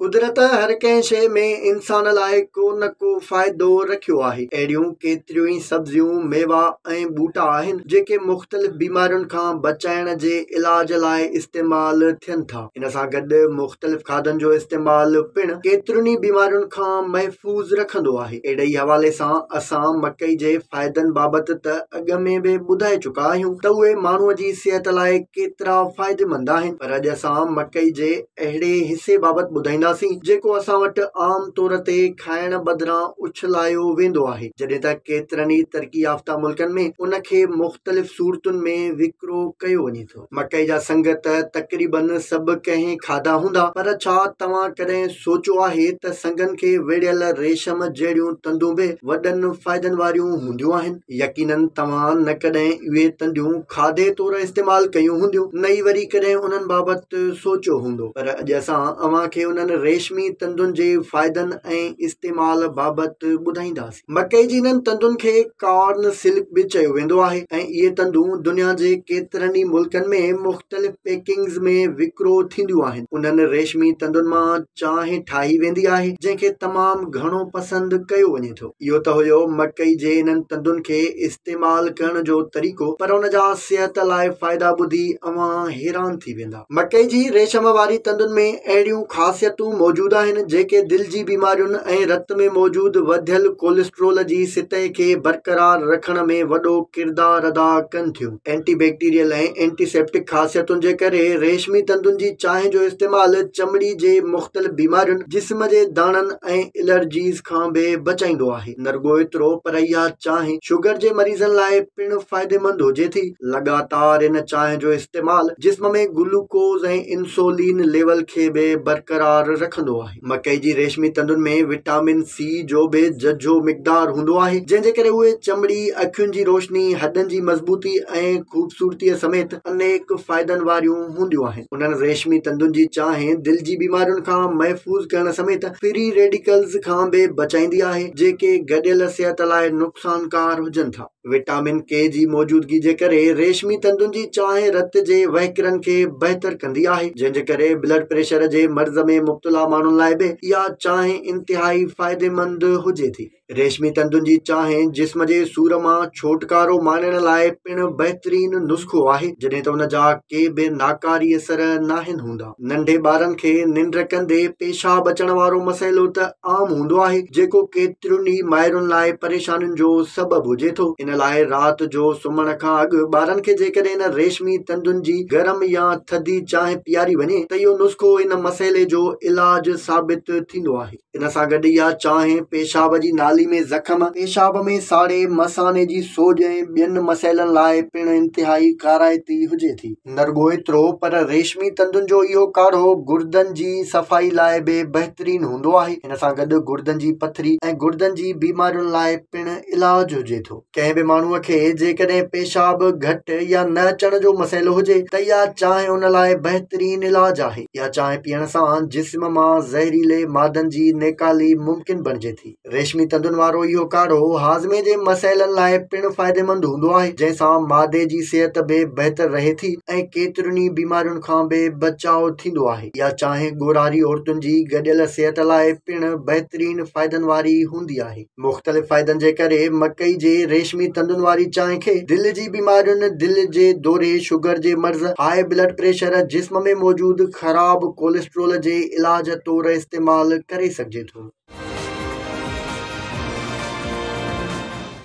قدرت هر ڪنهن شيء ۾ انسان لاء ڪو نه ڪو فائدو رکيو آهي. اهڙيون ڪيتريون ئي سبزيون، ميوا ۽ ٻوٽا آهن، جيڪي مختلف بيمارين کان بچائڻ جي علاج لاء استعمال ٿين ٿا. ان سان گڏ مختلف کاڌن جو استعمال پڻ ڪيترين ئي بيمارين کان محفوظ رکندو آهي. اهڙي ئي حوالي سان اسان مڪئي جي فائدن بابت ته اڳ ۾ به ٻڌائي چڪا آهيون ته اهي ماڻهوء جي صحت لاء ڪيترا فائديمند آهن، پر اڄ اسان مڪئي جي اهڙي حصي بابت ٻڌائينداسين جيڪو اسان وٽ عام طور تي کائڻ بدران اڇلايو ويندو آهي، جڏهن ته ڪيترن ئي ترقي يافته ملڪن ۾ ان کي مختلف صورتن ۾ وڪرو ڪيو وڃي ٿو. مڪئي جا سنگ ته تقريبن سڀ ڪنهن کاڌا هوندا، پر ڇا توهان ڪڏهن سوچيو آهي ته سنگن کي ويڙهيل ريشم جهڙيون تندون به وڏن فائدن واريون هونديون آهن؟ يقينن توهان نه ڪڏهن اهي تنديون کاڌي طور استعمال ڪيون هونديون نه ئي وري ڪڏهن انهن بابت سوچيو هوندو، پر اڄ اسان اوهان کي انهن ريشمي تندن جي فائدن ۽ استعمال بابت ٻڌائينداسين. مڪئي جي انهن تندن کي ڪارن سلڪ به چيو ويندو آهي ۽ اهي تندون دنيا جي ڪيترن ئي ملڪن ۾ مختلف پيڪنگز ۾ وڪرو ٿينديون آهن. انهن ريشمي تندن مان چانهه ٺاهي ويندي آهي جنهن کي تمام گهڻو پسند ڪيو وڃي ٿو. اهو ته هيو مڪئي جي انهن تندن کي استعمال ڪرڻ جو طريقو، پر ان جا صحت لاء فائدا ٻڌي اوهان حيران ٿي ويندا. مڪئي جي ريشم واري تندن ۾ اهڙيون خاصيتون موجود آهن، جيڪي دل جي بيمارين ۽ رت ۾ موجود وڌيل ڪوليسٽرول جي سطح کي برقرار رکڻ ۾ وڏو ڪردار ادا ڪن ٿيون. اينٽي بيڪٽيريل ۽ اينٽي سيپٽڪ خاصيتن جي ڪري ريشمي تندن جي چانهه جو استعمال چمڙي جي مختلف بيمارين، جسم جي داڻن ۽ الرجيز کان به بچائيندو آهي. نه رڳو ايترو پر اها چانهه شگر جي مريضن لاء پڻ فائديمند هجي ٿي. لڳاتار ان چانهه جو استعمال جسم ۾ گلوڪوز ۽ انسولين ليول کي به برقرار رکندو آهي. مڪئي جي ريشمي تندن ۾ وٽامن سي جو به ججهو مقدار هوندو آهي، جنهن جي ڪري اهي چمڙي، اکين جي روشني، هڏن جي مضبوطي ۽ خوبصورتي سميت انيڪ فائدن واريون هونديون آهن. انهن ريشمي تندن جي چانهه دل جي بيمارين کان محفوظ ڪرڻ سميت فري ريڊيڪلز کان به بچائيندي آهي، جيڪي گڏيل صحت لاء نقصانڪار هجن ٿا. وٽامن ڪي جي موجودگي جي ڪري ريشمي تندن جي چانهه رت جي وهڪرن کي بهتر ڪندي آهي، جنهن جي ڪري بلڊ پريشر جي مرض ۾ مبتلا ماڻهن لاء به اها چانهه انتهائي فائديمند هجي ٿي. ريشمي تندن جي چانهه جسم جي سور مان ڇوٽڪارو ماڻڻ لاء پڻ بهترين نسخو آهي، جڏهن ته ان جا ڪي به ناڪاري اثر ناهن هوندا. ننڍي ٻارن کي ننڊ ڪندي پيشاب اچڻ وارو مسئلو ته عام هوندو آهي، جيڪو ڪيترين ئي مائرن لاء پريشانين جو سبب هجي ٿو. ان لاء رات جو سمهڻ کان اڳ ٻارن کي جيڪڏهن ان ريشمي تندن جي گرم يا ٿڌي چانهه پياري وڃي ته اهو نسخو ان مسئلي جو علاج ثابت ٿيندو آهي. ان سان گڏ اها چانهه پيشاب جي نالي ۾ زخم، پيشاب ۾ ساڙي، مثاني جي سوڄ ۽ ٻين مسئلن لاء پڻ انتهائي ڪارائتي هجي ٿي. نه رڳو ايترو پر ريشمي تندن جو اهو ڪاڙهو گردن جي صفائي لاء به بهترين هوندو آهي. ان سان گڏ گردن جي پٿري ۽ گردن جي بيمارين لاء پڻ علاج هجي ٿو. ڪنهن به ماڻهوء کي جيڪڏهن پيشاب گهٽ يا نه اچڻ جو مسئلو هجي ته اها چانهه ان لاء بهترين علاج آهي. اها چانهه پيئڻ سان جسم مان زهريلي مادن جي نيڪالي ممڪن بڻجي ٿي. ريشمي تندن وارو اهو ڪاڙهو هاضمي جي مسئلن لاء پڻ فائديمند هوندو آهي، جنهن سان معدي جي صحت به بهتر رهي ٿي ۽ ڪيترين ئي بيمارين کان به بچاء ٿيندو آهي. اها چانهه ڳورهاري عورتن جي گڏيل صحت لاء پڻ بهترين فائدن واري هوندي آهي. مختلف فائدن جي ڪري مڪئي جي ريشمي تندن واري چانهه کي دل جي بيمارين، دل جي دوري، شگر جي مرض، هاء بلڊ پريشر، جسم ۾ موجود خراب ڪوليسٽرول جي علاج طور استعمال ڪري سگهجي ٿو.